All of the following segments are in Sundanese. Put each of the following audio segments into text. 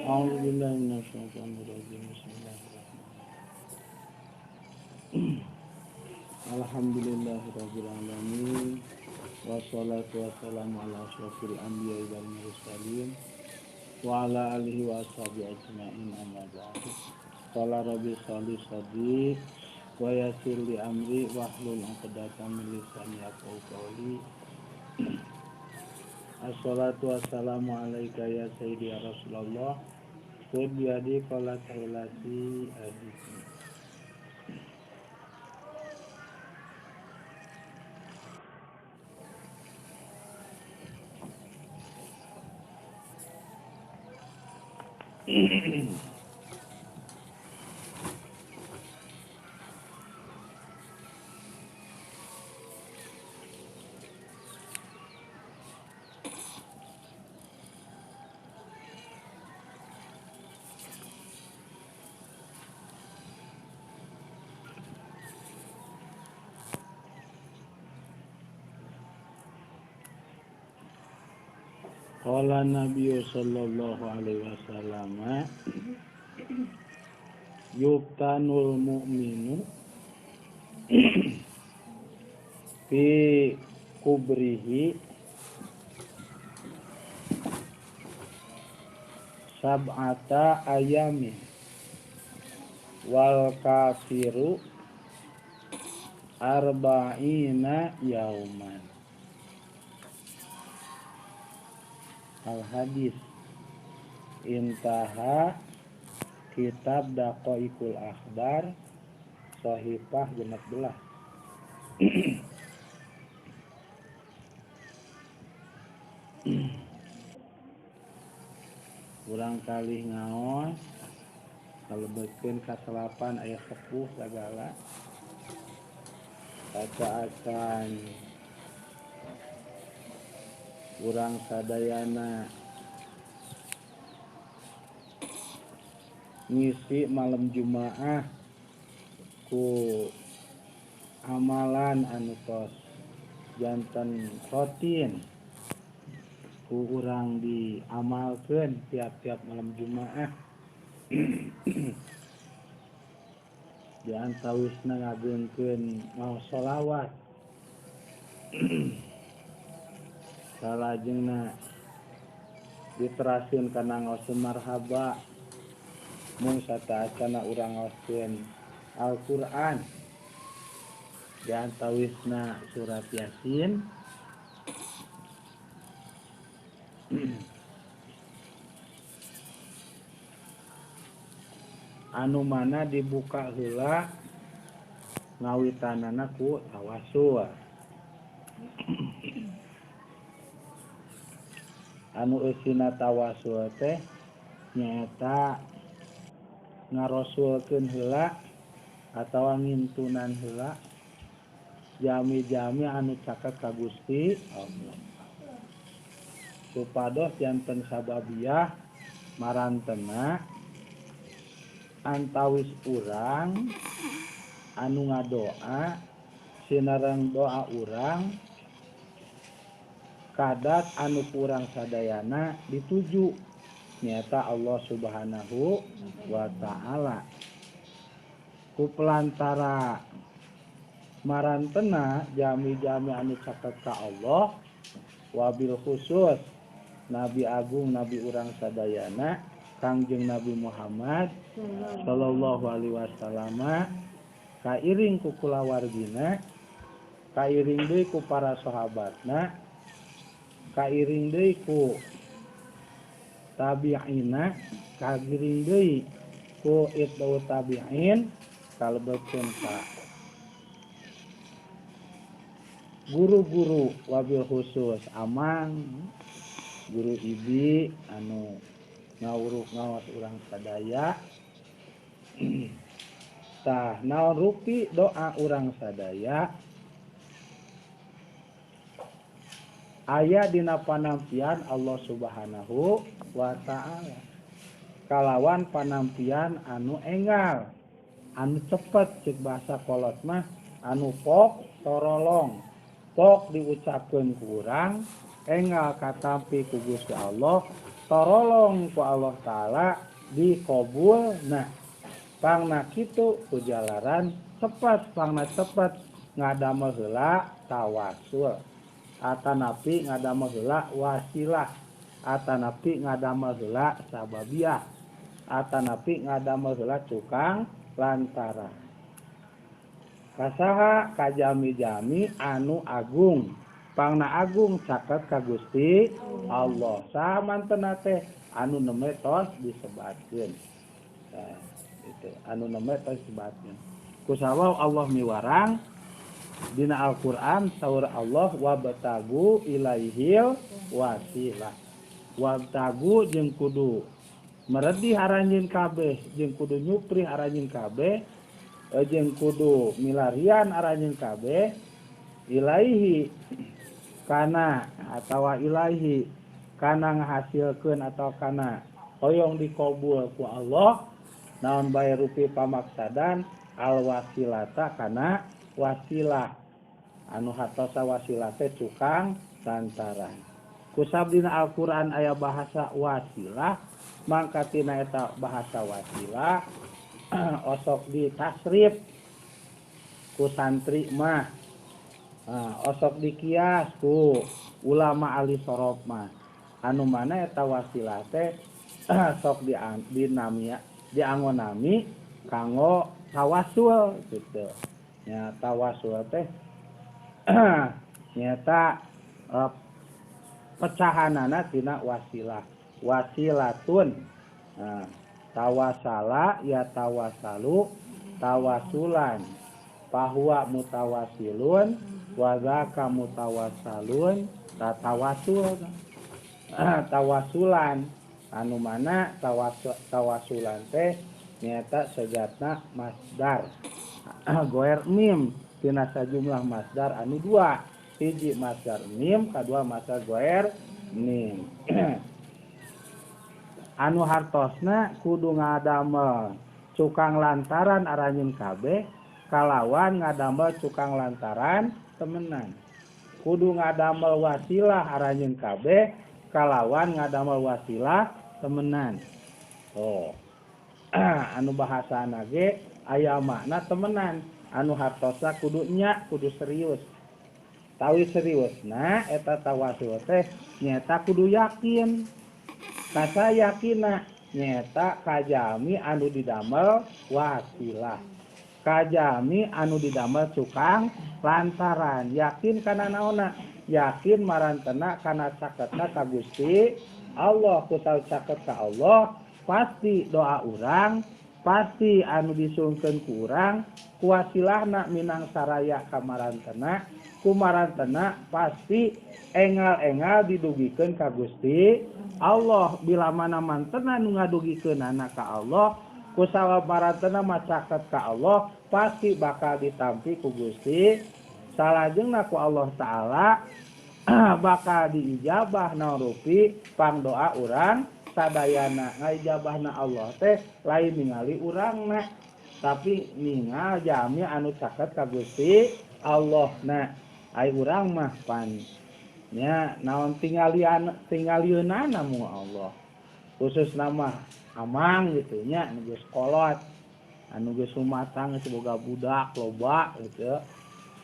A'udzubillahi minasyaitonirrajim. Bismillahirrahmanirrahim. Alhamdulillahirabbil alamin. Wassalatu wassalamu ala asyrafil anbiya'i wal mursalin wa ala alihi wa ashabihi ajma'in, amma ba'du. Qala rabbi shalli sadri wa yassir li amri wahlul 'uqdatam min lisani yafqahu qawli. Assalatu wassalamu alayka ya sayyidi ya Rasulullah. Qul biyadi qala sailati adisi. Qala Nabi sallallahu alaihi wasallam yuftanul mu'minu fi kubrihi sab'ata ayamin wal kafiru arba'ina yauman. Al hadis intaha kitab Daqaiqul Akhbar sahifah 16. Kurang kali ngaos kalebetkeun ka salapan aya sepuh sagala bacaan urang sadayana ngisi malam Jumaah ku amalan anu tos janten rutin ku urang diamalkeun tiap-tiap malam Jumaah. Di antawisna ngagungkeun maos sholawat. Salajengna diteraskeun kana ngaoskeun marhaba mung sataacana urang ngaoskeun Al-Qur'an. Di antawisna surat Yasin. Anu mana dibuka heula ngawitanana ku tawasul. Anu eusina tawasul teh nyaeta ngarosulkeun heula atawa ngintunan heula jami-jami anu caket ka Gusti Allah supados janten sababiah marantena antawis urang anu ngadoa sinareng doa urang kadat anu kurang sadayana dituju nyata Allah Subhanahu wa ta'ala. Ku pelantara marantena jami-jami anu caket ka Allah wabil khusus Nabi Agung Nabi urang sadayana Kangjeng Nabi Muhammad sallallahu alaihi wasallam kairing ku kulawargina, kairing deui ku para sahabatna, kairing deui ku tabi'ina, kairing deui ku itba'u tabi'in, kalebetkeun ka guru-guru wabil khusus amang guru ibi anu ngawuruk ngawas urang sadaya. Tah naon rupi doa urang sadaya aya dina panampian Allah Subhanahu wa ta'ala kalawan panampian anu enggal anu cepet cek bahasa kolot mah anu pok torolong pok diucapkeun ku urang enggal katampi ku Gusti Allah torolong ku Allah Ta'ala dikabul. Nah pangna kitu kujalaran cepat pangna cepat ngadamel heula tawasul atanapi ngadamel heula wasilah atanapi ngadamel heula sababiah atanapi ngadamel heula cukang lantara kasaha kajami-jami anu agung pangna agung caket ka Gusti Allah samantena teh anu neme tos disebatkeun. Nah, itu anu neme tos disebatkeun kusawau Allah miwarang dina Al-Qur'an saur Allah wabtagu ilaihil wasilah. Wabtagu jeung kudu meredih aranjeun kabeh jeung kudu nyupri aranjeun kabeh jeung kudu milarian aranjeun kabeh ilaihi kana atawa ilaihi kana ngahasilkeun atau kana hoyong dikabul ku Allah naon bae rupi pamaksadan al wasilata kana wasilah anu hartosa wasilah teh cukang lantaran. Kusab dina Al-Qur'an aya bahasa wasilah mangka tina eta bahasa wasilah osok ditasrif ku santri mah osok dikias ku ulama ahli sorof mah anu mana eta wasilah teh sok dinami diangonami kanggo tawasul gitu. Nya tawasul teh nyata pecahanana tina wasilah wasilatun. Nah, tawasala ya tawasalu tawasulan bahwa mutawasilun wa zaka mutawasalun tawasul tawasulan anu mana tawasulan teh nyata sejatna masdar goer mim tina sajumlah masdar anu dua hiji masdar mim kadua masdar goer mim anu hartosna kudu ngadamel cukang lantaran aranjeun kabeh kalawan ngadamel cukang lantaran temenan kudu ngadamel wasilah aranjeun kabeh kalawan ngadamel wasilah temenan. Oh anu bahasana ge aya makna temenan anu hartosna kudu nya kudu serius tawi seriusna eta tawasul teh nyata kudu yakin kasa yakina nyata kajami anu didamel wasilah kajami anu didamel cukang lantaran yakin kana naonna yakin marantena kana caketna ka Gusti Allah kusal caket ka Allah pasti doa urang pasti anu disungkeun ku urang kuwasilahna minang saraya ka marantena kumarantena pasti engal-engal didugikeun ka Gusti Allah bila mana mantena nu ngadugikeunana ka Allah kusawab marantena macaket ka Allah pasti bakal ditampi ku Gusti salajengna ku Allah Ta'ala bakal diijabah naon rupi pangdoa urang sadayana ngaijabahna Allah teh lain ningali urangna tapi ningal jami anu caket ka Gusti Allah. Na ai urang mah pan nya naon tinggalian tinggaliunana mu Allah khusus nama amang gitu nya anu geus kolot anu geus sumatang geus boga budak loba gitu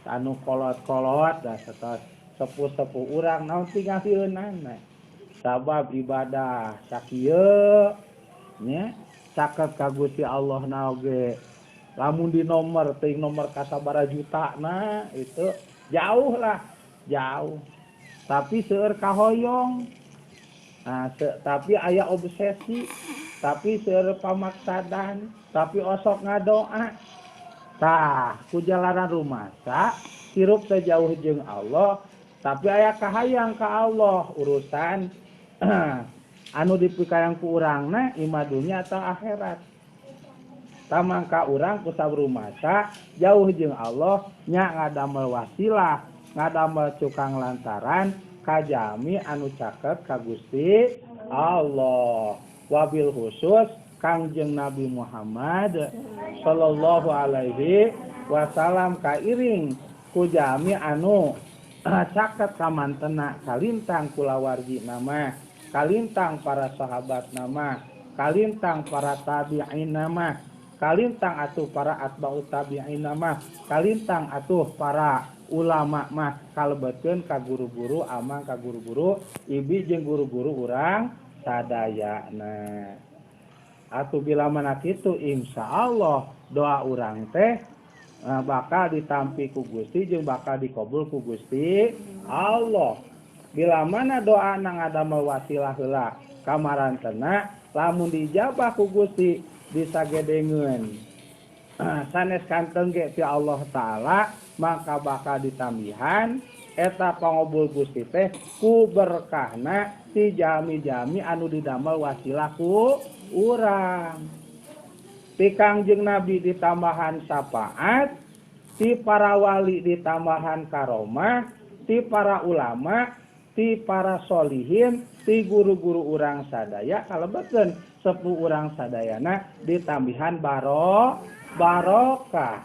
anu kolot-kolot da satos sepuh-sepuh urang naon tinggaliunana sabab ibadah sakieu nya caket ka Gusti Allah na oge lamun di nomor teuing nomor kasabaraha juta na itu jauh lah jauh tapi seueur kahoyong. Nah, tapi aya obsesi tapi seueur pamaksadan tapi osok ngadoa tah ku jalanan rumasa hirup teh jauh jeung Allah tapi aya kahayang ka Allah urusan anu dipikayang ku urangna imah dunya atau akhirat tamangka urang ku sabrumasa jauh jeung Allah nya ngadamel wasilah ngadamel cukang lantaran kajami anu caket ka Gusti Allah wabil khusus Kangjeng Nabi Muhammad sallallahu alaihi wasallam kairing ku jami anu caket kamantena kalintang kulawargi nama kalintang para sahabat nama, kalintang para tabi'in nama, kalintang atuh para atba'ut tabi'in nama, kalintang atuh para ulama mah kalebetkeun ka guru-guru amang ka guru-guru ibi jeung guru-guru urang sadayana. Atuh bila mana kitu insyaallah doa urang teh bakal ditampi ku Gusti jeung bakal dikabul ku Gusti Allah. Bila mana doa na ngadamel wasilah heula kamarantena lamun diijabah ku Gusti disagedengeun sanes kanteng ge ti Allah Taala maka bakal ditambihan eta pangobul Gusti teh ku berkahna ti jami-jami anu didamel wasilah ku urang. Ti Kangjeng Nabi ditambahan syafaat, ti para wali ditambahan karomah, ti para ulama, ti para solihin, ti guru-guru urang sadaya kalebetkeun sepuh urang sadayana ditambihan barokah.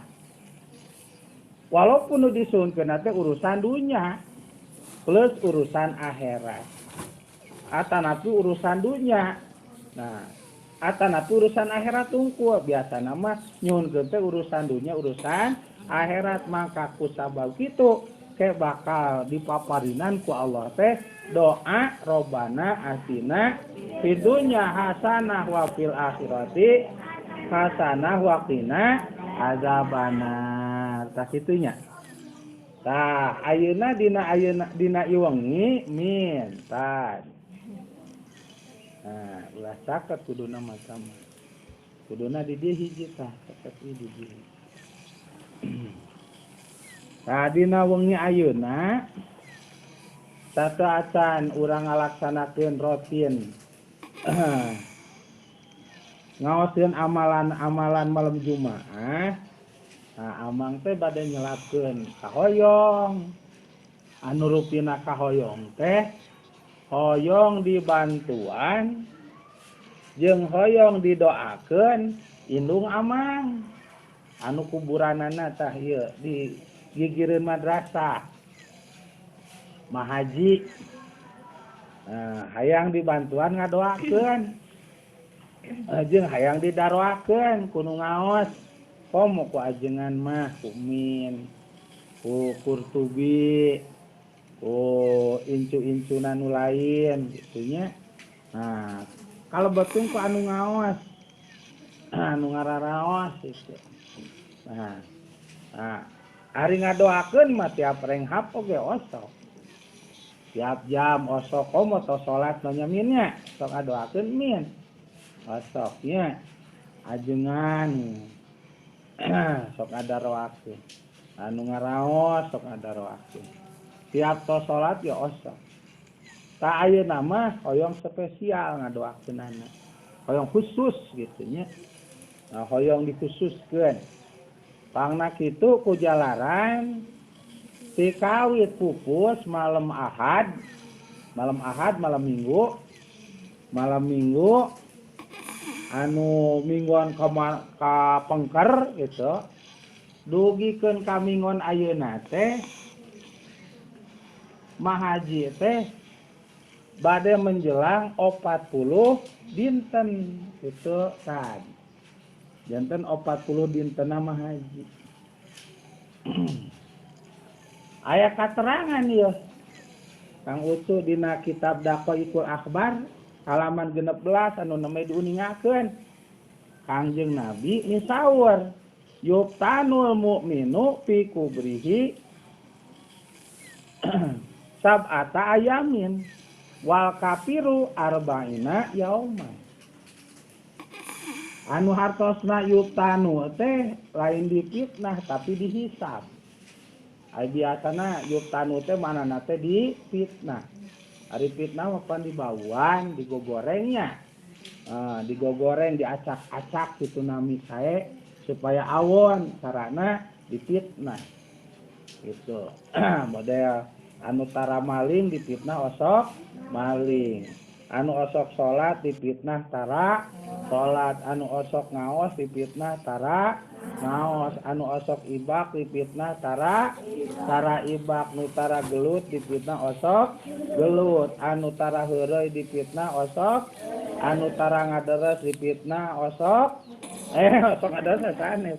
Walaupun nu disuhunkeun teh urusan dunya plus urusan akhirat. Atanapi urusan dunya. Nah, atanapi urusan akhirat tungkul biasana mah nyuhunkeun teh urusan dunya urusan akhirat maka ku sabab kitu ke bakal dipaparinan ku Allah teh doa robana atina fid dunya hasanah wa fil akhirati hasanah wa qina azabannar. Tah kitunya. Tah ayeuna dina iwengi min tah. Nah, ulah caket kuduna mah sama. Kuduna di dieu hiji tah, caket di dieu. Tah dina wengi ayeuna sateuacan urang ngalaksanakeun rutin ngaoskeun amalan-amalan malam Jumaah. Nah, amang teh bade nyelapkeun kahoyong. Anu rupina kahoyong teh hoyong dibantuan jeung hoyong didoakeun indung amang. Anu kuburanana tah ieu di gigireun madrasah Mahaji. Nah, hayang dibantuan ngadoakeun jeung hayang didaroakeun ku nu ngaos. Komo ku ajengan mah ku Min, ku Kurtubi, ku incu-incuna nu lain gitunya. Nah, kalebetkeun ku anu ngaos, anu ngararaos gitu. Nah, nah ari ngadoakeun mah tiap renghap oge osok. Tiap jam osok komo tos salat nu nyaminnya, sok ngadoakeun min. Osoknya ajengan sok ngadaroakeun. Anu ngaraos sok ngadaroakeun. Tiap tos salat ya osok. Tah ayeuna mah hoyong spesial ngadoakeunana. Hoyong khusus gitu nya. Nah, hoyong dikhususkeun. Pangna kitu ku jalaran ti kawit pupus malam Ahad, malam Minggu, malam Minggu anu mingguan ka pengker gitu. Dugikeun ka minggon ayeuna teh Mahaji teh bade menjelang 40 dinten gitu kan. Janten 40 dinten Mahaji. Aya katerangan ieu. Kang Ucu dina kitab Daqaiqul Akhbar halaman 16 anu nembe diuningakeun. Kangjeng Nabi misaur yuftanul mu'minu fi kubrihi sab'ata ayamin wal kafiru arba'ina yauman. Anu hartosna yuftanu teh lain dipitnah tapi dihisab. Ai biasana yuftanu teh manana teh dipitnah. Ari fitnah mah pan dibauan, digogorengnya. Digogoreng, diacak-acak gitu nami sae supaya awon carana dipitnah. Gitu. Model anu tara maling dipitnah osok maling. Anu osok salat dipitnah tara salat, anu osok ngaos dipitnah tara ngaos, anu osok ibak dipitnah tara tara ibak, nu tara gelut dipitnah osok gelut, anu tara heureuy dipitnah osok, anu tara ngaderes dipitnah osok, osok ngaderes sanes,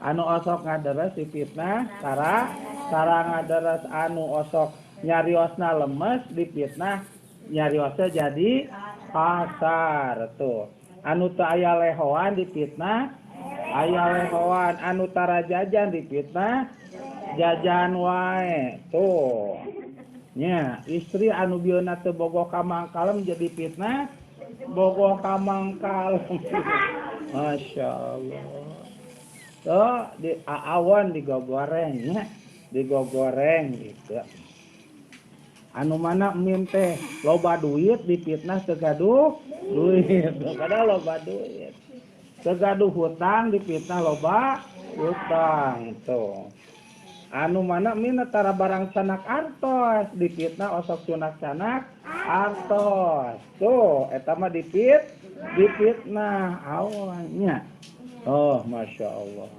anu osok ngaderes dipitnah tara tara ngaderes, anu osok nyariosna lemes dipitnah nyariosna jadi pasar tuh, anu teu aya lehoan dipitnah aya lehoan, anu tara jajan dipitnah jajan wae tuh nya, istri anu bieuna teu bogoh ka mangkalem jadi fitnah bogoh ka mangkalem. Masya Allah tuh di awan digogoreng nya, digogoreng gitu. Anu mana min teh loba duit dipitnah teu gaduh duit, padahal loba duit. Teu gaduh hutang dipitnah loba hutang tuh. Anu mana min tara barang sanak artos dipitnah osok cunak-canak artos. Tuh eta mah dipitnah awalnya. Oh, Masya Allah.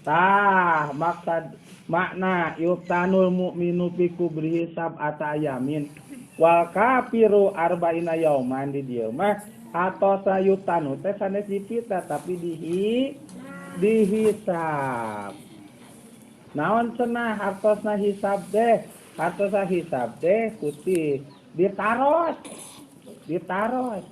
Tah maksad makna yuftanul mu'minu fi kubrihi sab'ata ayamin wal kafiru arba'ina yauman di dieu mah atosa yuftanu teh sanes dipitnah tapi dihisab. Naon cenah hartosna hisab teh? Hartosna hisab teh putih ditaros. Ditaros.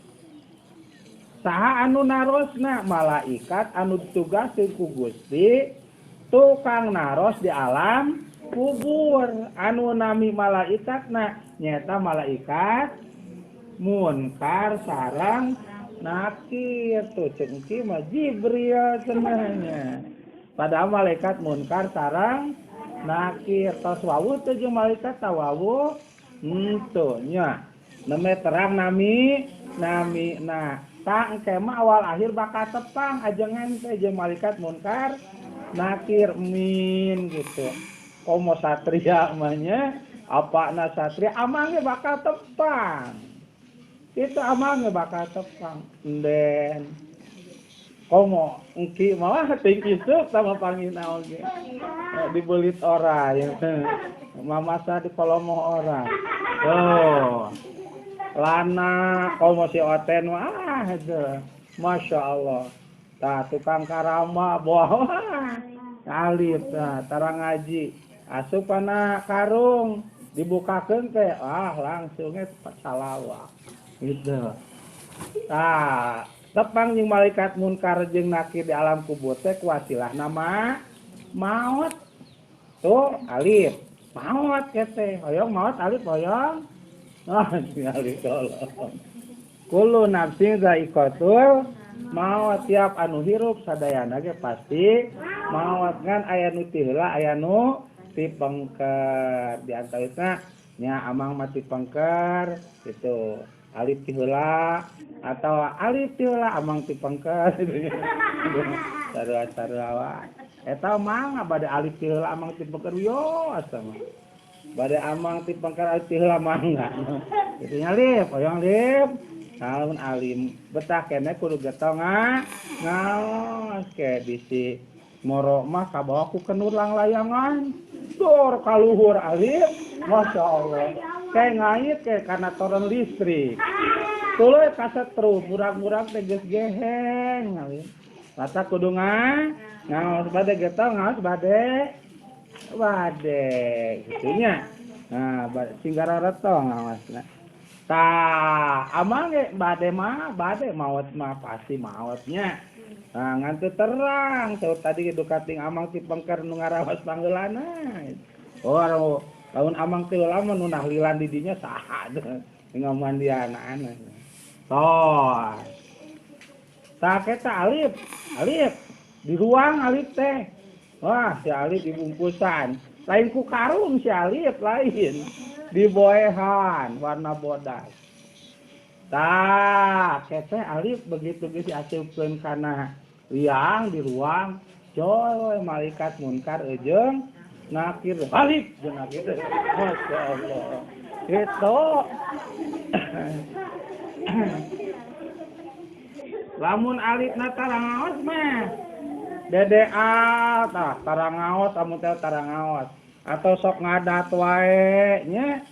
Saha anu narosna? Malaikat anu ditugaskeun ku Gusti tukang naros di alam kubur. Anu nami malaikatna nyata malaikat munkar sareng nakir. Tuh cengki mah Jibril cenahnya. Padahal malaikat munkar sareng nakir tos wawuh teh jeung malaikat tawawuh henteu nya. Neme terang nami nami nah tah engke mah awal akhir bakal tepang ajengan teh jeung malaikat munkar nakir min gitu. Komo satria mah nya, apana satria amangnya bakal tepang. Itu amangnya bakal tepang. Enden. Komo engki mah ting isuk sama pangina oge. Dibelit ora ya. Mamasa di kolomoh ora. Tuh. Lana komo si oten wah itu. Masya Allah. Tah tukang karama boh alif tah tara ngaji asup kana karung dibukakeun teh ah langsungnya salawat gitu. Tah tepang jeung malaikat munkar jeung nakir di alam kubur teh kuasilah nama maut. Tuh alif maut teh hoyong maut alif hoyong. Ah alif tolong. Kullu nafsin za'iqatul maut, tiap anu hirup sadayana ge pasti maut, ngan aya nu ti heula aya nu ti pengker. Di antawisna nya amang mah ti pengker gitu. Alif ti heula atau alif ti heula amang ti pengker. Sarua-sarua wae. Eta mah bade alif ti heula amang ti pengker yo asa mah. Bade amang ti pengker alif ti heula mangga. Kitu nya lip, hoyong lip. Lamun alim betah kene kudu getong ngaos ke bisi moro mah kabawa ku kenur langlayangan dor kaluhur alif Masya Allah kayak ngait kayak karena toren listrik tuluy kasetru murang-murang teh geus geheng alif mata kudu ngaos bade getong ngaos bade bade gitunya nah singgara retong ngaosna. Tah, amang ge bade mah, bade maot mah pasti maotnya. Nah, ngan teu terang, teu tadi dukating amang ti pengker nu ngarawas panggeulana. Oh, lamun amang teu lama nu nahlilan di dinya saha teh ngamandianana. Toh. Tah eta alif, alif di ruang alif teh. Wah, si alif dibungkusan. Lain ku karung si alif lain. Diboehan warna bodas. Tah, kete alif begitu geus diasupkeun kana liang di ruang, coy malaikat munkar jeung nakir alif jeung nakir. Masya Allah. Itu. Lamun alitna tarangaos mah DDA tah tarangaos amun teh tarangaos atau sok ngadat wae nya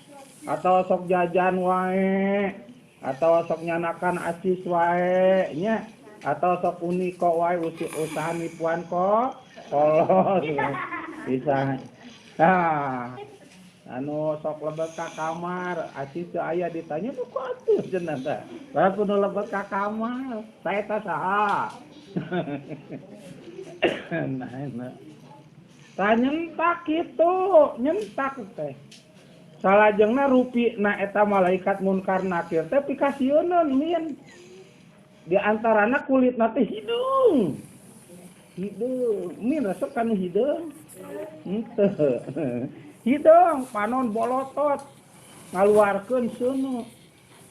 atau sok jajan wae atau sok nyanakan acis wae nya atau sok uniko wae usaha nipuan kok kolot bisa. Nah anu sok lebet ka kamar acis teu aya ditanya nu atuh cenah teh lah kudu lebet ka kamar saeta saha. Nah tah nyentak kitu nyentak teh salajengna rupina eta malaikat munkar nakir teh pikasieuneun min di antarana kulitna teh hideung hideung min resep kanu hideung henteu hideung panon bolotot ngaluarkeun seuneu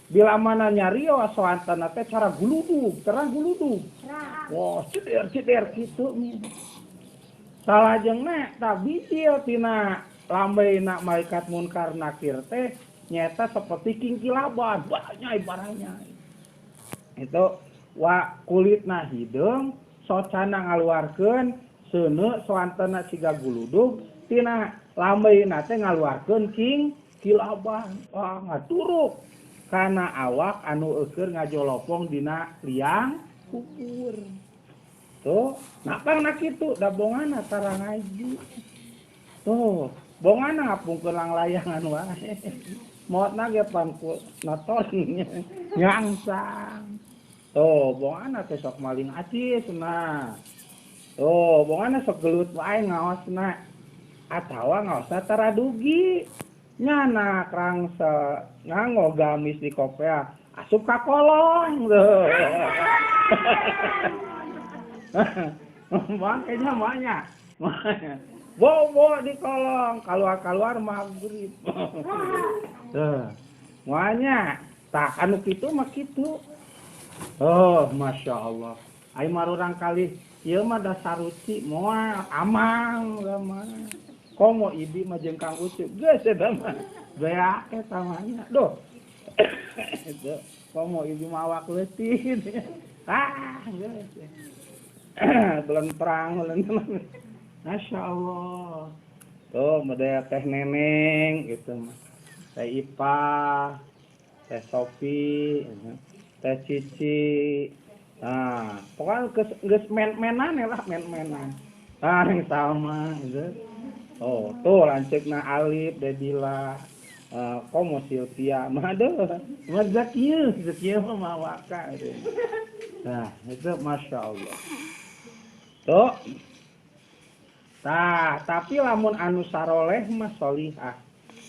bila mana nyarios soantana teh cara guludug terang guludug wah ceder-ceder kitu min salajengna tah bijil tina lambeina malaikat munkar nakir teh nyata seperti kingkilaban banyak barangnya itu wa kulitna hideung socana ngaluarkeun seuneu soantana siga guludug tina lambeina teh ngaluarkeun kilaban wah ngaturuk kana awak anu eueur ngajolopong dina liang kubur tuh napang na kitu da bongana tara ngaji tuh bongana ngapungkeun langlayangan wae maotna ge pan ku noton nyangsang tuh bongana teh sok maling acis nah tuh bongana sok gelut wae ngaosna atawa ngaosna tara dugi nyana krangse nganggo gamis di kopea asup ka kolong tuh. Makanya banyak bobo di kolong keluar-keluar maghrib. Tuh makanya tak anu kitu mah kitu. Oh masya Allah ai marurang kali ieu mah dasar ruci moal amang mah komo ibi mah jeung Kang Ucup geus eta mah beak eta mah nya duh itu komo ibi mah awak leutik ah geus bulan perang bulan masya Allah tuh model teh neneng gitu mah teh Ipa teh Sopi teh Cici nah pokoknya geus men-menan lah men-menan ah yang sama gitu. Oh tuh lanceukna Alif Dedila komo Silvia mah deuh mah Zakieu Zakieu mah mawaka gitu. Nah itu masya Allah tuh. Tah tapi lamun anu saroleh mah solihah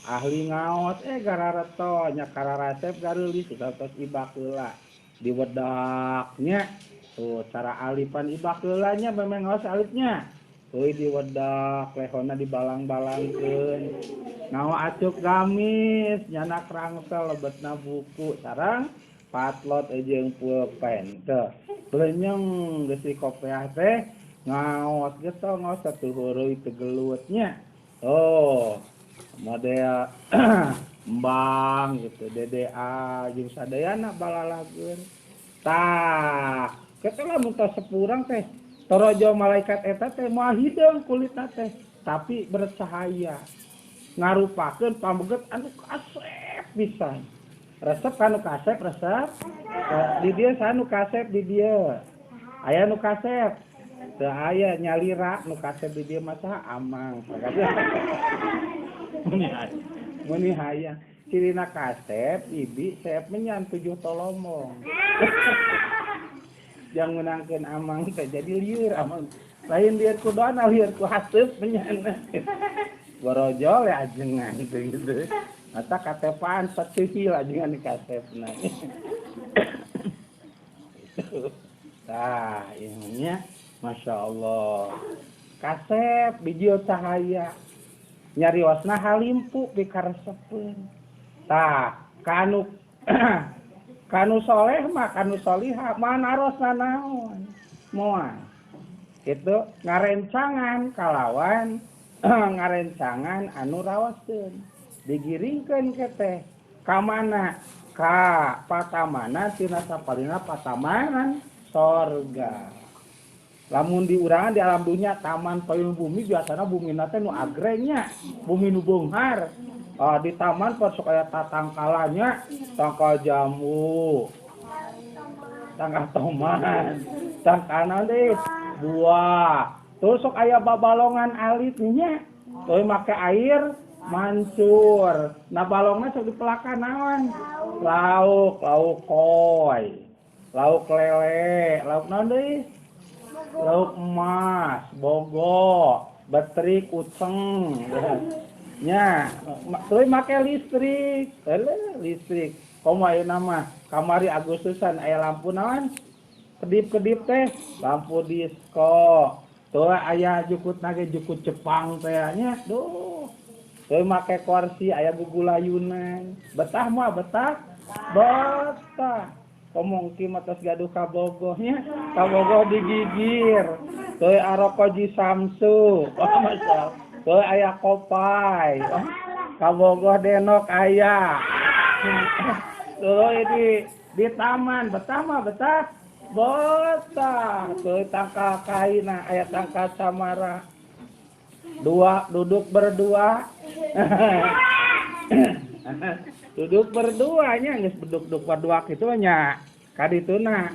ahli ngaos garareto nya kararasep gareulis tos ibak heula diwedaknya tuh cara alipan ibak heula nya memang ngaos alifnya tuh diwedak lehona dibalang-balangkeun ngawa acuk gamis nyana krangsel lebetna buku sareng patlot jeung pulpen teh blenyeng geus di kopeah teh ngaos geus ngaos satu huruf teu gelutnya oh model embang gitu DDA jeung sadayana balalageun tah kitu lamun tos sepurang teh torojo malaikat eta teh moal hideung kulitna teh tapi bercahaya ngarupakeun pameget anu kasep pisan resep kanu kasep resep di dieu saha nu kasep di dieu aya nu kasep teu aya nyalira nu kasep di dieu mah saha amang muni hayang cirina kasep ibi seep menyan 7 tolomong jang menangkeun amang teh jadi lieur amang lain lieur ku doana lieur ku haseup menyan borojol ya ajengan teh gitu mata katepaan sateuhil ajengan kasepna. Tah ieu masya Allah kasep bijil cahaya nyariosna halimpu pikaresepeun tah kanu kanu soleh mah kanu solihah mah narosna naon moal kitu ngarencangan kalawan ngarencangan anu raoskeun digiringkeun ke teh ka mana Ka patamanan tina sapalina patamanan sorga. Lamun diurangan di alam dunia taman payung bumi biasana bumina teh nu agrenya, bumi nu beunghar. Di taman pas sok aya tatangkalanya, tangkal jambu, tangkal tomat, tangkal deui buah. Terus sok aya babalongan alit nya, teuy make air mancur. Nah balongna sok dipelakan naon? Lauk, lauk koi, lauk lele, lauk naon deui? Lauk emas, bogo, betrik, uceng, nya, tuluy make listrik, listrik. Komo ayeuna mah kamari Agustusan aya lampu naon? Kedip-kedip teh, lampu disko. Tuh aya jukut nage jukut Jepang teh nya, duh. Tuluy make kursi aya gugulayunan. Betah mah betah? Betah. Komong ki mah tos gaduh kabogohnya, kabogoh digigir. Teuy aroko ji Samsu. Oh, masya. Teuy aya kopai. Oh, kabogoh denok aya. Teuy di taman betah mah betah. Betah. Teuy tangkal kaina aya tangkal samara. Dua duduk berdua. Duduk berduanya geus duduk berdua kitu nya kadituna.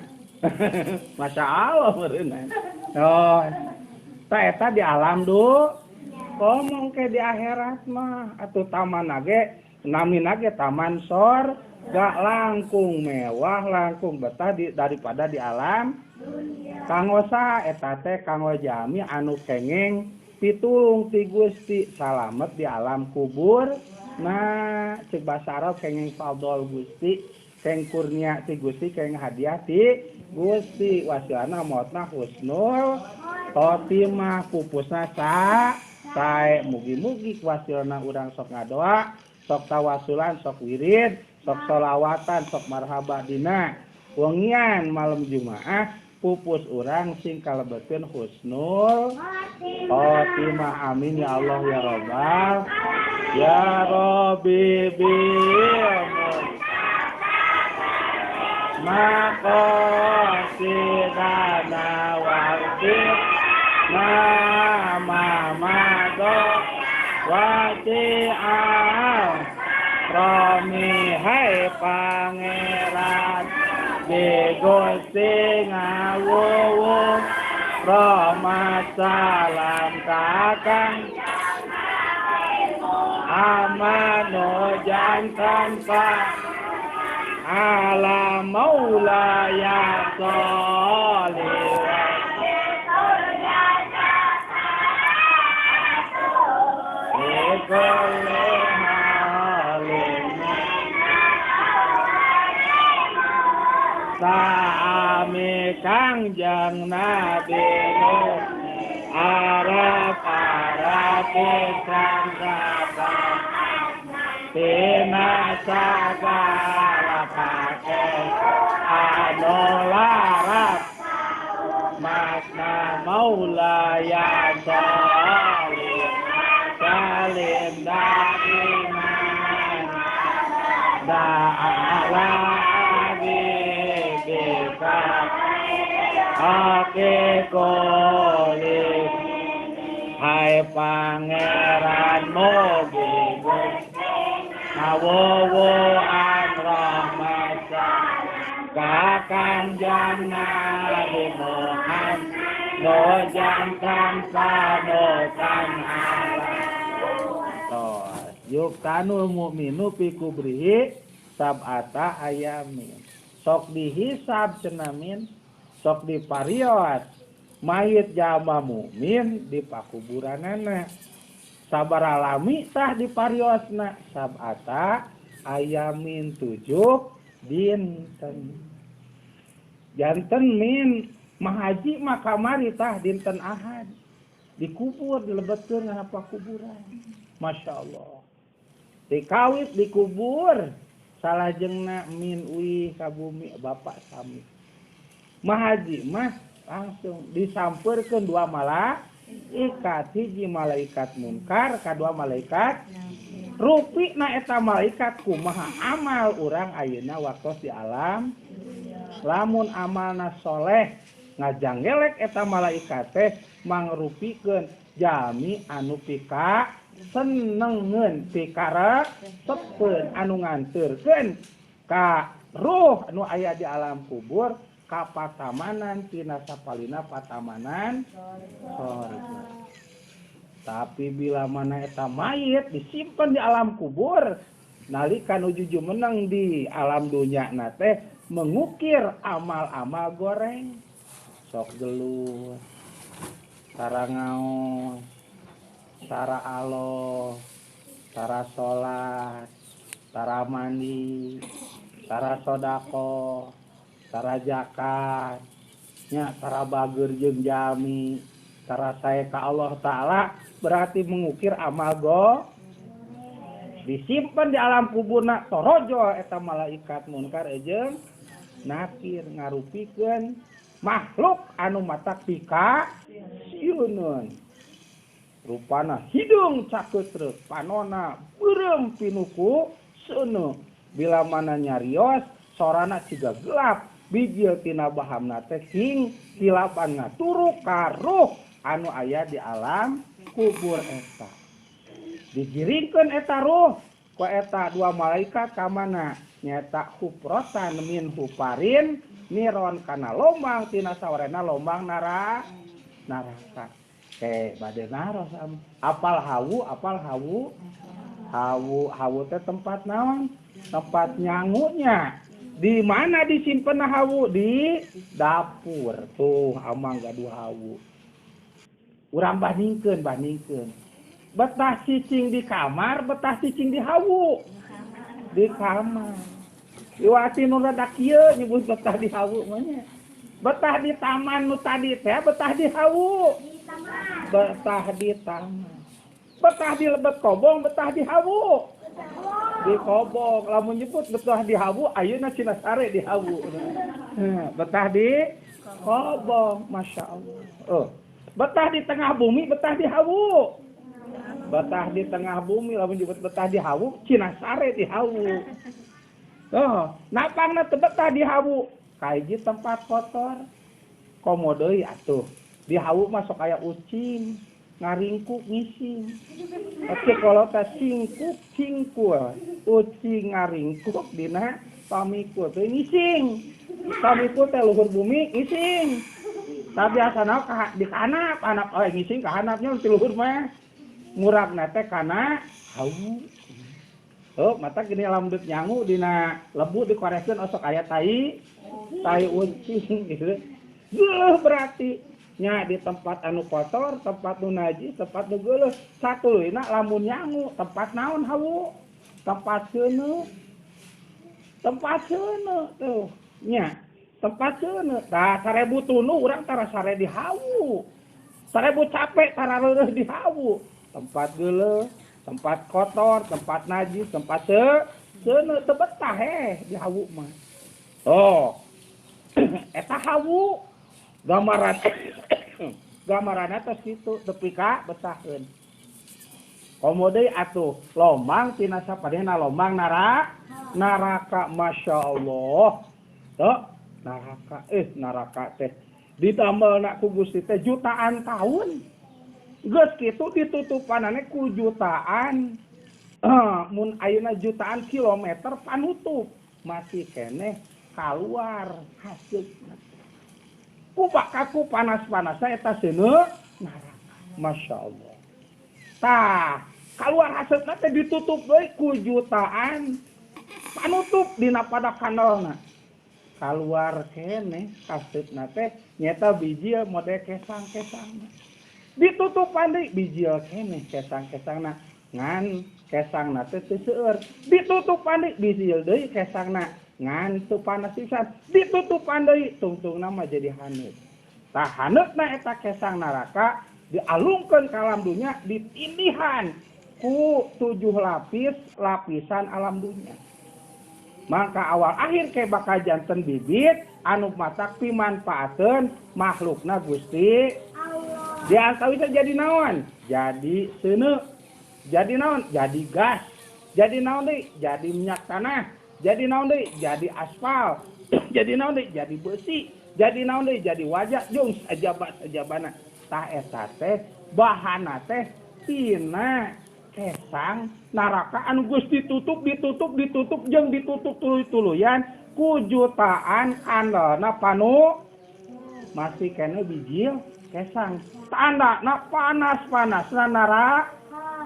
Masya Allah meureunna. Oh, ta eta di alam du komong ke di akhirat mah atuh taman ge namina ge taman sorga langkung mewah langkung betah daripada di alam dunia. Kanggo saha eta teh kanggo jami anu kenging pitulung ti Gusti salamet di alam kubur. Nah, cek bahasa Arab kenging fadol Gusti, keng kurnia ti Gusti, keng hadiah ti Gusti. Wasilana maotna husnul khotimah, pupusna sae. Mugi-mugi wasilana urang sok ngadoa, sok tawasulan, sok wirid, sok solawatan, sok marhaba dina wengian malam Jumaah, pupus urang sing kalebetin husnul khotimah. Amin ya Allah ya Rabbal ya Rabbi bil maqasidana wa'ti nama mado wati'al romi hai pangeran di Gusti ngawuwu rahmat salam kakang amano jantan pa ala maulaya sholli Sami Kangjeng Nabi Nuh Arab Arab Islam Sabah Tina sagala pake anu larap Makna maulaya sholli salim daiman da'ala Ake koli hai pangeran mugi awowo an rahmat kakang Nabi Muhammad no jantan panutan Allah yuktanul mu'minu fi kubrihi sab'ata ayamin sok dihisab cenamin sok diparios mayit jama mukmin di pakuburanana sabaraha lami tah dipariosna sab'ata ayamin 7 dinten janten min mahaji mah kamari tah dinten Ahad dikubur dilebetkeun kana pakuburan. Masya Allah dikawit dikubur salajengna min uih ka bumi bapak sami mahaji mah langsung disampeurkeun dua malaikat, hiji malaikat munkar, kadua malaikat Rupina eta malaikat kumaha amal urang ayeuna waktos di alam. Lamun amalna soleh ngajanggelek eta malaikat teh mangrupikeun jalmi anu pika senengeun pikaresepeun anu nganterkeun ka ruh anu aya di alam kubur ka patamanan tina sapalina patamanan sorga. Tapi bila mana eta mayit disimpan di alam kubur nalika nuju jumeneng di alam dunya na teh mengukir amal-amal goreng, sok gelut, tara ngaos, tara alo, tara salat, tara mandi, tara sodako, tara zakat, nya tara bager jeung jalmi, tara sae ka Allah Ta'ala, berarti mengukir amal go disimpan di alam kuburna torojo eta malaikat munkar jeung nakir ngarupikeun makhluk anu matak pika sieuneun. Rupana hidung cakeutreuk, panona beureum pinuku seuneu. Bila mana nyarios sorana ciga gelap, bijil tina bahamna teh sing kilapan ngaturuk ka ruh anu aya di alam kubur eta. Digiringkeun eta ruh ku eta dua malaikat ka mana? Nyaeta huprotan min huparin niron kana lombang tina sawarena lombang naraka. Bade naros apal hawu, apal hawu. Hawu, hawu teh tempat naon? Tempat nyangunya. Di mana disimpen hawu? Di dapur. Tuh amang gaduh hawu. Urang bandingkeun, bandingkeun. Betah cicing di kamar, betah cicing di hawu. Di kamar. Iwati nu rada kieu nyebut betah di hawu mah nya. Betah di taman nu tadi teh betah di hawu. Betah di taman. Betah di lebet kobong, betah di hawu. Di kobong, lamun nyebut betah di hawu, ayeuna cenah sare di hawu. Betah di kobong, Masya Allah. Oh. Betah di tengah bumi, betah di hawu. Betah di tengah bumi, lamun nyebut betah di hawu, cenah sare di hawu. Oh, napangna teu betah di hawu, kahiji tempat kotor. Komo deui atuh. Di hawu mah sok aya ucing, ngaringkuk ngising. Oke kalau teh cingkuk cingkul, ucing ngaringkuk dina pamikul teh ngising. Pamikul teh luhur bumi ngising. Tapi biasana di kanap, anak oh ngising ka hanapnya ti luhur mah. Ngurakna teh kana hawu. Oh, mata gini lamun deuk nyangu dina lebu dikoreskeun osok aya tai, tai ucing gitu. Geuleuh berarti nya di tempat anu kotor, tempat nu najis, tempat nu geuleuh. Satuluyna lamun nyangu tempat naon hawu? Tempat seuneu. Tempat seuneu tuh nya. Tempat seuneu. Tah 1000 tunu urang tara sare di hawu. 1000 capek tara reureuh di hawu. Tempat geuleuh, tempat kotor, tempat najis, tempat seuneu teu betah heh di hawu mah. Oh. Eta hawu gambaran gambaranna tos kitu tepi ka betaheun. Komo deui atuh lomang tina sapadena lomang naraka, Masya Allah. Tuh neraka, neraka teh ditamelna ku Gusti teh jutaan tahun. Geus kitu ditutupanane ku jutaan, mun ayeuna jutaan kilometer panutup masih keneh kaluar haseupna. Ku bakaku panas-panasna eta seuneu neraka. Masya Allah. Tah, kaluar haseupna teh ditutup deui ku jutaan panutup dina pada kanalna. Kaluar keneh haseupna teh nyeta bijil mode kesang-kesangna. Ditutupan deui bijil keneh kesang-kesangna ngan kesangna teh teu seueur. Ditutupan deui bijil deui kesangna ngan teu panas pisan. Ditutupan deui tungtungna mah jadi haneut. Tah haneutna eta kesang neraka dialungkeun ka alam dunya ditindihan ku 7 lapis lapisan alam dunya. Maka awal akhir ke bakal janten bibit anu matak pimanfaateun makhlukna Gusti Allah. Diantawisna jadi naon? Jadi seuneu. Jadi naon? Jadi gas. Jadi naon deui? Jadi minyak tanah. Jadi naon deui? Jadi aspal. Jadi naon deui? Jadi besi. Jadi naon deui? Jadi wajah jeung sajaba-sajabana. Tah eta teh bahana teh tina kesang neraka anu geus ditutup ditutup ditutup jeung ditutup tuluy-tuluyan ku jutaan kandelna panu masih kene bijil kesang. Tandana panas-panasna neraka.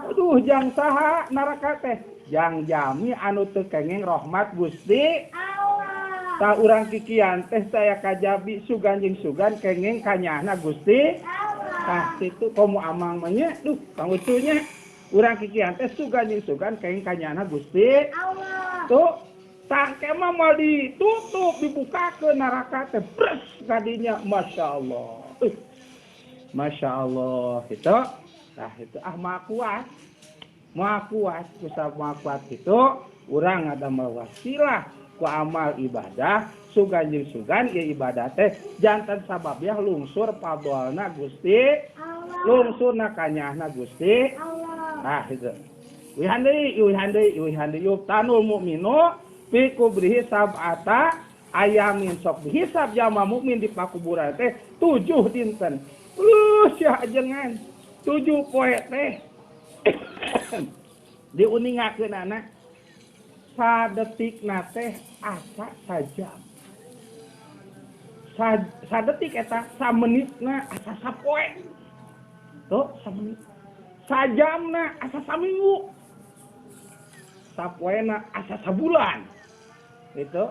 Aduh jang saha neraka teh? Jang jami anu teu kenging rahmat Gusti Allah. Tah urang kikian teh saya kajabi sugan jeung sugan kenging kanyahna Gusti Allah. Tah situ komo amang mah nya, duh Kang Ucunya. Urang kikian teh sugan jeung sugan kenging kanyahna Gusti Allah. Tuh tangke mah moal ditutup dibukakeun neraka teh bres kadinya Masya Allah. Masya Allah itu. Tah itu ah maha kuat. Maha kuat kusab maha kuat itu urang ngadamel wasilah ku amal ibadah sugan jeung sugan ieu ibadah teh janten sababiah lungsur fadolna Gusti Allah. Lungsurna kanyahna Gusti Allah. Tah itu. Uihan deui, uihan deui, uihan deui yuftanul mukminu fi kubrihi sab'ata ayamin sok dihisab jama mukmin di pakuburan teh 7 dinten. Sia ajengan 7 poe teh diuningakeun anak sadetikna teh asa sajam. Sadetik eta samenitna asa sapoe. Tuh samenit. Sajamna asa saminggu. Sapoena asa sabulan. Gitu.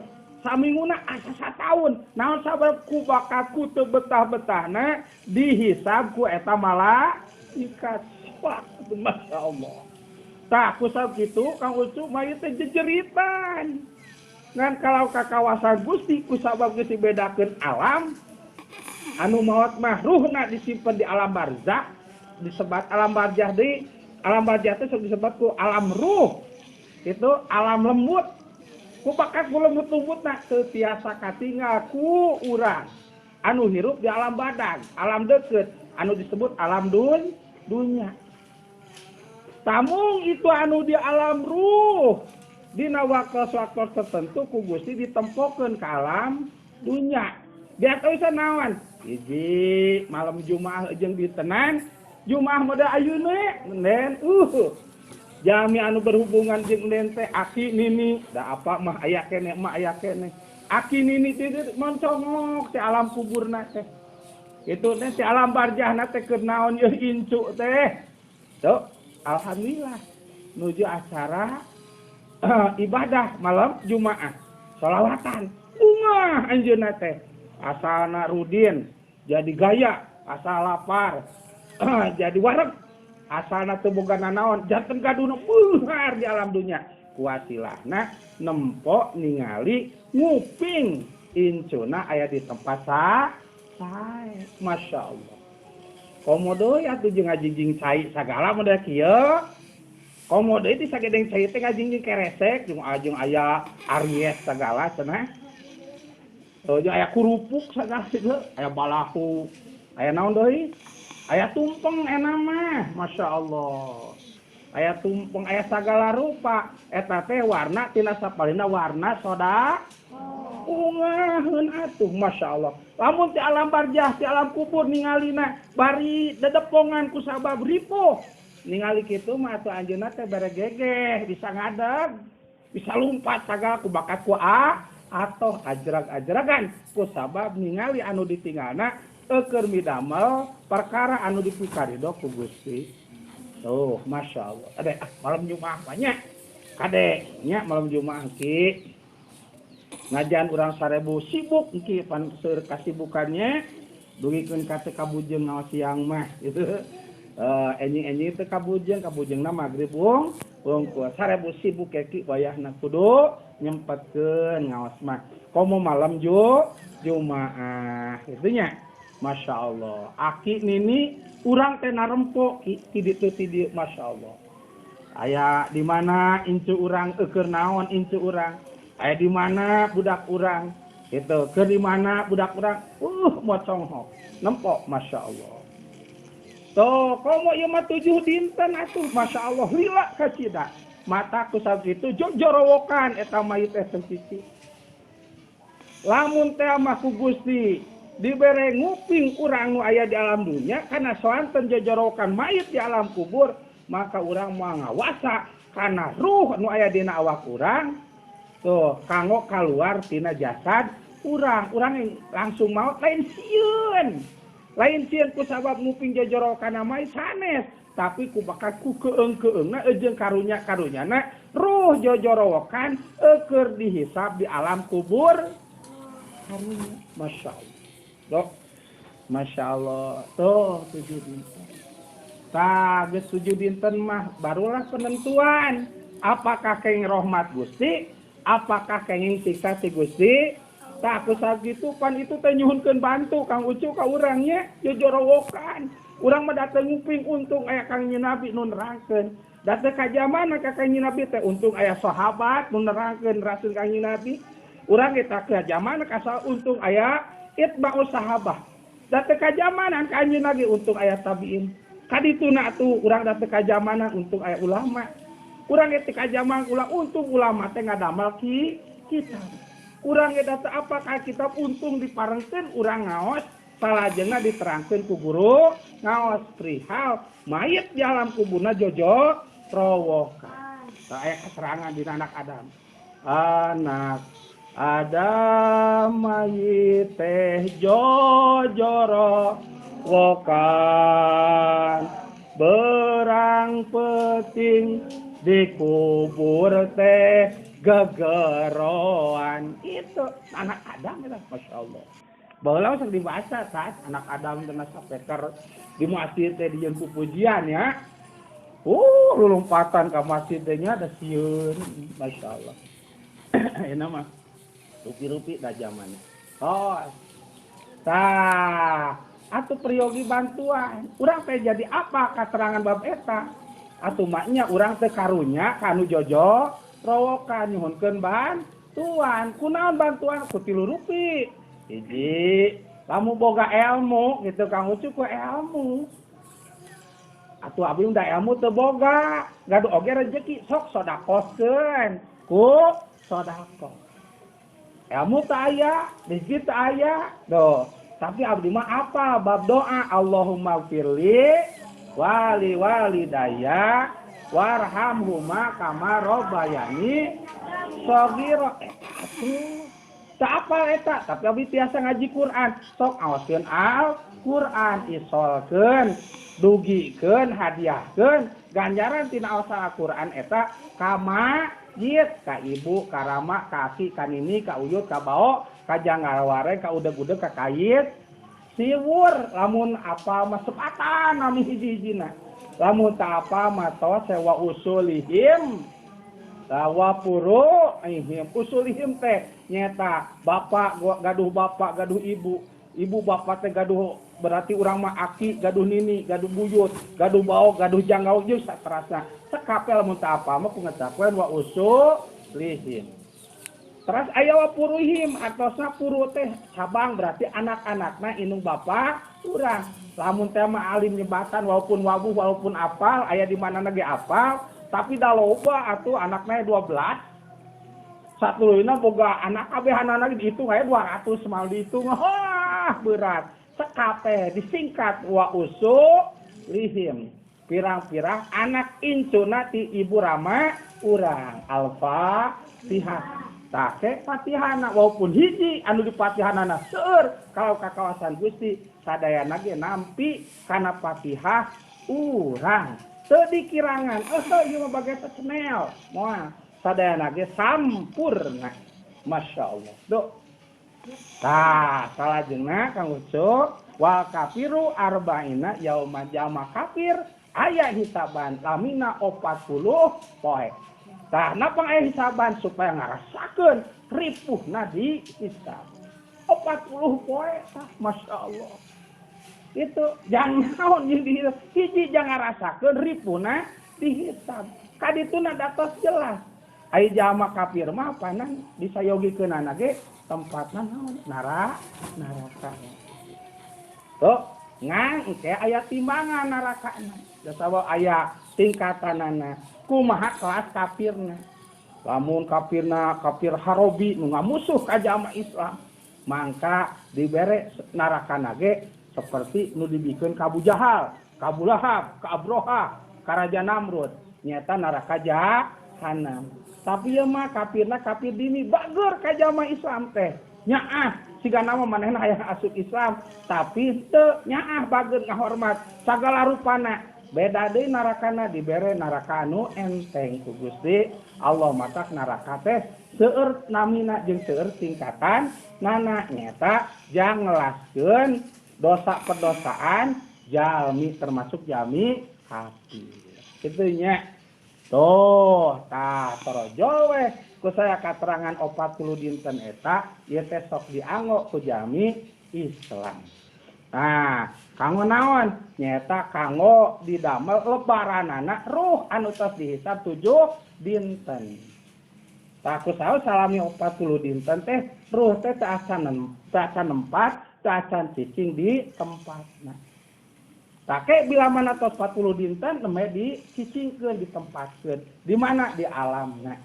Saminguna asa sataun. Naon sabab ku bakat ku teu betah-betahna dihisab ku eta malaikat. Wah, Masya Allah. Tah ku sabab kitu Kang Ucu mah ieu teh jejeritan. Ngan kalau ka kawasan Gusti ku sabab geus dibedakeun alam anu maot mah ruhna disimpen di alam barzah, disebat alam barzah deui. Alam barzah teh sok disebat ku alam ruh. Itu alam lembut. Ku bakat ku lembut-lembutna teu tiasa katinggal ku urang anu hirup di alam badan, alam deukeut, anu disebut alam dunya. Tamung itu anu di alam ruh dina waktu-waktu tertentu ku Gusti ditempokeun ka alam dunya. Biasa naon? Hiji malam Jumaah jeung ditenan, Jumaah mah ayeuna nen jami anu berhubungan jeung nen teh aki nini, da apa mah aya keneh mah aya keneh. Aki nini teh moncongok ti alam kuburna teh. Itu teh ti alam barjahna teh keur naon yeuh incu teh. Tuh, alhamdulillah nuju acara ibadah malam Jumaah. Sholawatan bungah anjeunna teh. Asalna rudin jadi gaya, asal lapar jadi wareg. Asalna teu boga nanaon janten gaduhna beunghar di alam dunya. Kuasilahna nempo ningali nguping incuna aya di tempat sae. Masya Allah. Komo deui atuh jeung ngajingjing cai sagala model kieu. Komo deui ti sagedeng cai teh ngajingjing keresek jeung ajeng aya aries sagala cenah. Jeung aya kurupuk sagala kieu, aya balahu, aya naon deui? Aya tumpeng enak mah, Masya Allah. Aya tumpeng, aya sagala rupa. Eta teh warna tina sapalina warna soda. Ungaheun atuh, Masya Allah. Lamun ti alam barjah, ti alam kubur ningalina bari dedepongan ku sabab ripuh. Ningali kitu mah atuh anjeunna teh bere gegeh, bisa ngadeg, bisa lumpat sagala ku bakat ku a atau ajrag-ajragan ku sabab ningali anu ditinggalna eukeur midamel perkara anu dipikarido ku Gusti. Tuh, Masya Allah. Ade, malam Jumaah banyak. Kade, nya malam Jumaah ki. Ngajan urang 1000 sibuk ki pan seueur kasibukannya dugikeun ka teu kabujeng ngaos siang mah gitu. Enjing-enjing teu kabujeng, kabujengna magrib wungkul. 1000 sibuk ki wayahna kudu nyempetkeun ngaos mah. Komo malam Jumaah kitu nya. Masya Allah. Aki nini urang teh narempo ki ti ditu ti dieu Masya Allah. Aya di mana incu urang eueur naon incu urang. Aya di mana budak urang gitu. Keur di mana budak urang moconghok. Nempok Masya Allah. Tuh komo ieu mah 7 dinten atuh Masya Allah lila kacida. Mata ku sakitu jojorowokan eta mayit teh teu. Lamun teh mah ku Gusti dibere nguping urang nu aya di alam dunya kana soanten jojorowokan mayit di alam kubur, maka urang moal ngawasa kana ruh nu aya dina awak urang tuh kanggo kaluar tina jasad urang. Urang langsung maot lain sieun. Lain sieun ku sabab nguping jojorowokan mayit sanes, tapi ku bakal ku keung-keungna jeung karunya-karunyana ruh jojorowokan keur dihisab di alam kubur. Karunya, Masya Allah. Dok, Masya Allah. Tuh 7 dinten. Tah geus 7 dinten mah barulah penentuan apakah kenging rahmat Gusti, apakah kenging siksa ti Gusti. Tah ku sakitu pan itu teh nyuhunkeun bantu Kang Ucu ka urang nya jojorowokan. Urang mah dateng nguping untung aya Kangjeng Nabi nu nerangkeun. Dateng ka jamana ka Kangjeng Nabi teh untung aya sahabat nu nerangkeun rasul Kangjeng Nabi. Urang eta ka jamana ka untung aya itba'us sahabah. Dateng ka jamanan ka Kangjeng Nabi untung aya tabiin. Kadituna atuh urang dateng ka jamanan untung aya ulama. Urang eta ka jaman ulah untung ulama teh ngadamel kitab. Urang eta teh apa ka kitab untung diparengkeun urang ngaos salajengna diterangkeun ku guru ngaos perihal mayit di alam kuburna jojo rowokan. Tah aya keterangan dina anak Adam. Anak Adam mayit teh jojoro wokan berang peting dikubur teh gegeroan. Itu anak Adam itu, Masya Allah. Baheula sok dibaca saat anak Adam teh sapeker di masjid teh dijieun pujian ya. Lulumpatan ka masjid teh nya da sieun, Masya Allah. Euna mah rupi-rupi da zamanna. Oh. Tah, atuh peryogi bantuan. Urang teh jadi apa katerangan bab eta? Atuh maknya urang teh karunya kanu jojo rowokan nyuhunkeun bantuan. Kunaon bantuan ku tilu rupi? Hiji, lamun boga ilmu gitu Kang Ucu ku ilmu. Atuh abdi udah ilmu teu boga, gaduh oge rezeki sok sodakohkeun ku sodakoh. Ilmu teu aya, rezeki teu aya, doh. Tapi abdi mah apa bab doa Allahumma firli wali walidaya warhamhuma kama robayani shaghira. Atuh tak apa eta, tapi abdi tiasa ngaji Quran, sok aoskeun Al-Quran, isolkeun, dugikeun, hadiahkeun, ganjaran tina aosan Al-Quran eta ka masjid, ka ibu, ka rama, ka aki, ka nini, ka uyut, ka bao, ka janggawareng, ka udeg-udeg, ka kayit, siwur, lamun apa mah sepatan nami hiji-hijina. Lamun tak apa mah tos sewa usulihim. Wa furu'ihim, usulihim teh nyeta bapak gaduh bapak gaduh ibu, ibu bapak teh gaduh berarti urang mah aki gaduh nini gaduh buyut gaduh bao gaduh janggau jeung saterasna sakapel lamun teu apa mah ku ngecapkeun wa usulihim. Teras aya wa furu'ihim atosna furu teh cabang berarti anak-anakna indung bapak urang. Lamun teh mah alim nyebatan walaupun wabuh walaupun apal aya di mana ge apal. Tapi dah loba atuh anaknya 12. Satuluyna boga anak kabehanana dihitung aya 200 mal dihitung. Wah, berat. Sekape disingkat wa usulihim. Pirang-pirang anak incuna ti ibu rama urang. Al-Fatihah. Tah ke fatihana walaupun hiji anu dipatihanana seueur kalau ka kawasan Gusti sadayana ge nampi kana Fatihah urang. Teu dikirangan, ieu mah bagai senel. Moal sadayana ge sampurna. Masya Allah. Duh. Tah, salajengna Kang Ucu, wal kafiru arba'ina yauma jama kafir aya hisaban lamina 40 poe. Tah, napa aya hisaban supaya ngarasakeun ripuhna di hisab. 40 poe tah, Masya Allah. Itu jangan naon jeung hiji jangan rasakeun ripuhna dihisab. Kadituna datos jelas. Ai jalma kafir mah panan disayogikeunana ge tempatna naon? Neraka. Tuh, ngan engke aya timbangan nerakana. Da sabab aya tingkatanana. Kumaha kelas kafirna. Lamun kafirna kafir harobi nu ngamusuh ka jamaah Islam, mangka dibere narakana ge seperti nu dibikeun ka Abu Jahal, ka Abu Lahab, ka Abroha, ka Raja Namrud, nyata neraka jahanam. Tapi ieu mah kafirna kafir dini bager ka jamaah Islam teh. Nyaah siga nama manehna hayang asup Islam, tapi teu nyaah bager ngahormat sagala rupana. Beda deui narakana dibere naraka anu enteng ku Gusti Allah. Matak naraka teh seueur namina jeung seueur tingkatan nana nyata jang ngelaskeun dosa perdosaan jalmi termasuk jalmi kafir. Kitu nya. Tuh, tah torojol we ku saya katerangan 40 dinten eta ieu teh sok dianggo ku jalmi Islam. Nah, kanggo naon? Nyata kanggo didamel lebaranana ruh anu tos dihisab 7 dinten. Tah ku saha salami 40 dinten teh ruh teh teu acan nempat, teu acan cicing di tempatna. Take bila mana tos 40 dinten nembe dicicingkeun ditempatkeun. Di mana? Di alamna.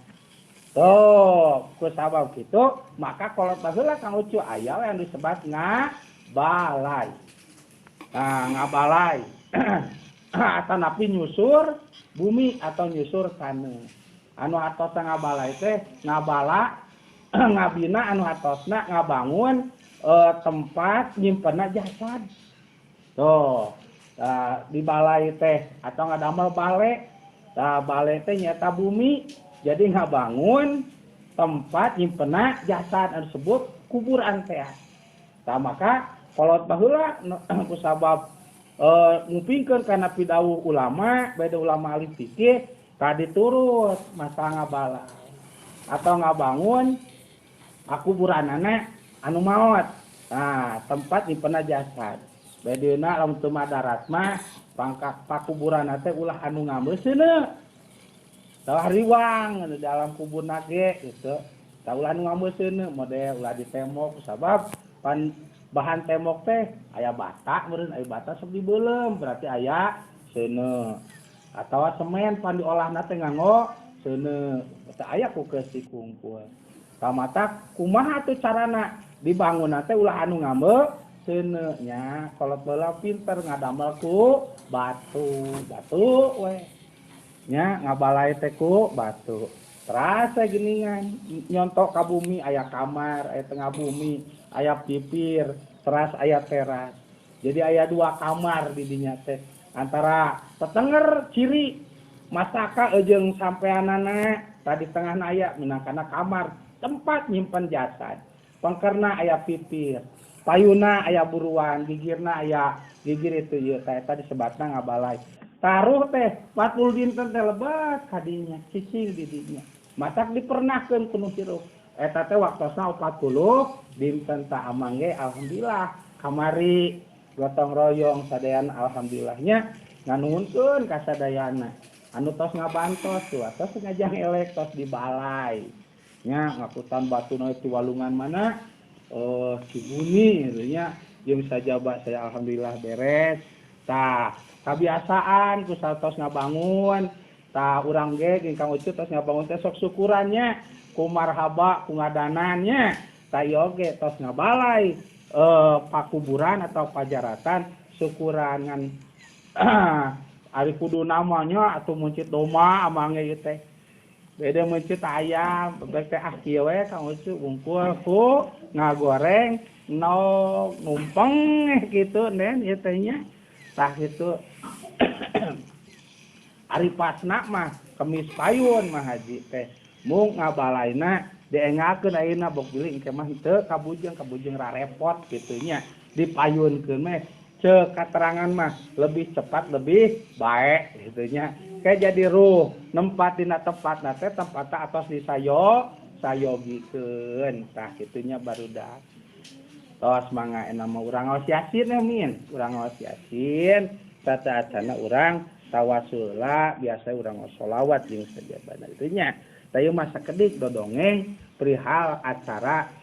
Tuh, ku sabab kitu maka kolot baheula Kang Ucu aya we anu disebat ngabalai. Nah, ngabalai atau napi nyusur bumi atau nyusur taneuh. Anu hatosna ngabalai teh ngabala ngabina anu hatosna ngabangun tempat nyimpenna jasad. Tuh, di balai teh atau ngadamel bale. Tah bale teh nyata bumi, jadi ngabangun tempat nyimpenna jasad anu disebut kuburan teh. Tah maka kolot baheula ku sabab ngupingkeun kana pidawuh ulama, beda ulama ahli fikih tadi turut masalah ngabalai atau ngabangun kuburanana anu maot. Nah, tempat nyimpenna jasad. Bedeuna lamun teu madarat mah pangkak pakuburanna teh ulah anu ngambeul seuneu. Tah riwang anu dalam kuburna ge gitu. Tah ulah anu ngambeul seuneu model ulah di tembok sabab pan bahan tembok teh aya bata meureun aya bata sok dibeuleum berarti aya seuneu. Atawa semen pan diolahna teh nganggo seuneu teh aya ku keus dikumpul. Tah matak kumaha tuh carana dibangunna teh ulah anu ngambeul seuneu nya kolot baheula pinter ngadamel ku batu, batu we. Nya ngabalai teh ku batu. Terasa geningan nyontok ka bumi aya kamar, aya tengah bumi, aya pipir, teras aya teras. Jadi aya 2 kamar di dinya teh. Antara tetenger ciri masaka jeung sampeanana tadi tengah aya minangkana kamar tempat nyimpen jasad. Pengkerna aya pipir, payuna aya buruan, gigirna aya gigir itu ieu teh eta disebatna ngabalai. Taruh teh 40 dinten teh lebat kadinya, cicing di dinya. Matak dipernahkeun ku nu hirup. Eta teh waktosna 40 dinten tah amang ge alhamdulillah kamari gotong royong sadayana alhamdulillahnya nganuhunkeun ka sadayana. Anu tos ngabantos tuh tos ngajang elek tos di balai. Nya ngakutan batuna ti walungan mana? Cibuni gitu nya jeung sajaba saya alhamdulillah beres. Tah kabiasaan ku satos ngabangun tah urang ge jeung Kang Ucu tos ngabangun teh sok syukurannya ku marhaba ku ngadanannya tah ieu oge tos ngabalai pakuburan atau pajaratan syukuran ngan ari kudu namanya atuh meuncit domba amange ieu teh beda meuncit ayam bebek teh ah kieu we Kang Ucu bungkul ku ngagoreng nog numpeng gitu nen ieu teh nya tah kitu. Ari pasna mah kemis payun mah haji teh mung ngabalaina diengakeun ayeuna bok bilih engke mah teu kabujeng kabujeng rarepot kitu nya dipayunkeun meh ceuk katerangan mah lebih cepat lebih baik kitu nya kayak jadi ruh nempat dina tempatna teh tempatna atos disayo sayogikeun tah kitu nya barudak tos mangga enak mah urang ngaos yasin ya min urang ngaos yasin tata acana urang tawasula biasa urang ngaos sholawat jeung sajabana kitu nya. Tayu masa kedik dodongeng perihal acara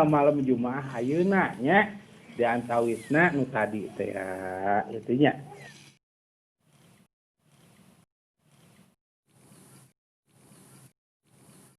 malam Jumaah ayeuna nya di antawisna nu tadi teh ya kitu nya.